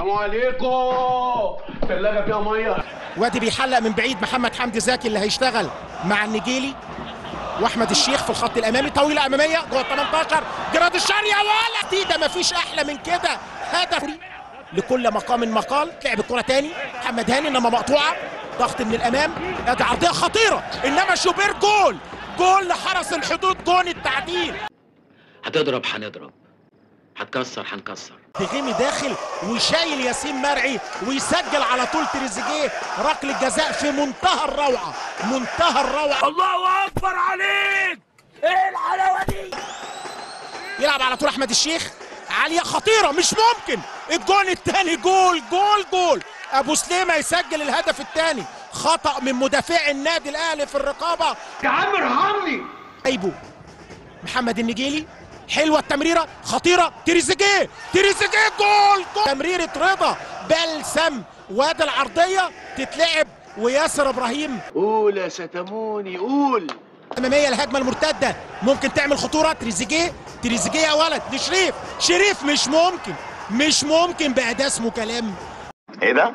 السلام عليكم. ثلاجه فيها مية. وادي بيحلق من بعيد محمد حمدي زكي اللي هيشتغل مع النجيلي واحمد الشيخ في الخط الامامي. طويلة امامية جوه 18، جراديشار يا ولد، ده مفيش احلى من كده. هدف لكل مقام مقال. لعب الكره تاني محمد هاني انما مقطوعة، ضغط من الامام، ادي عرضية خطيرة انما شوبير جول، جول لحرس الحدود، جون التعديل. هتضرب هنضرب، هتكسر هنكسر. دغيمي داخل وشايل ياسين مرعي ويسجل على طول تريزيجيه ركلة جزاء في منتهى الروعة، منتهى الروعة. الله اكبر عليك، ايه الحلاوة دي؟ يلعب على طول احمد الشيخ، عالية خطيرة مش ممكن، الجون الثاني، جول جول جول. ابو سليمة يسجل الهدف الثاني، خطأ من مدافع النادي الاهلي في الرقابة. يا عم ارحمني. ايبو محمد النجيلي، حلوة التمريره خطيرة، تريزيجيه، تريزيجيه جول جول. تمريره رضا بلسم، وادي العرضية تتلعب وياسر ابراهيم. قول يا ستموني قول. امامية الهجمة المرتدة ممكن تعمل خطورة، تريزيجيه، تريزيجيه يا ولد لشريف، شريف مش ممكن، مش ممكن بقى ده اسمه كلام. ايه ده؟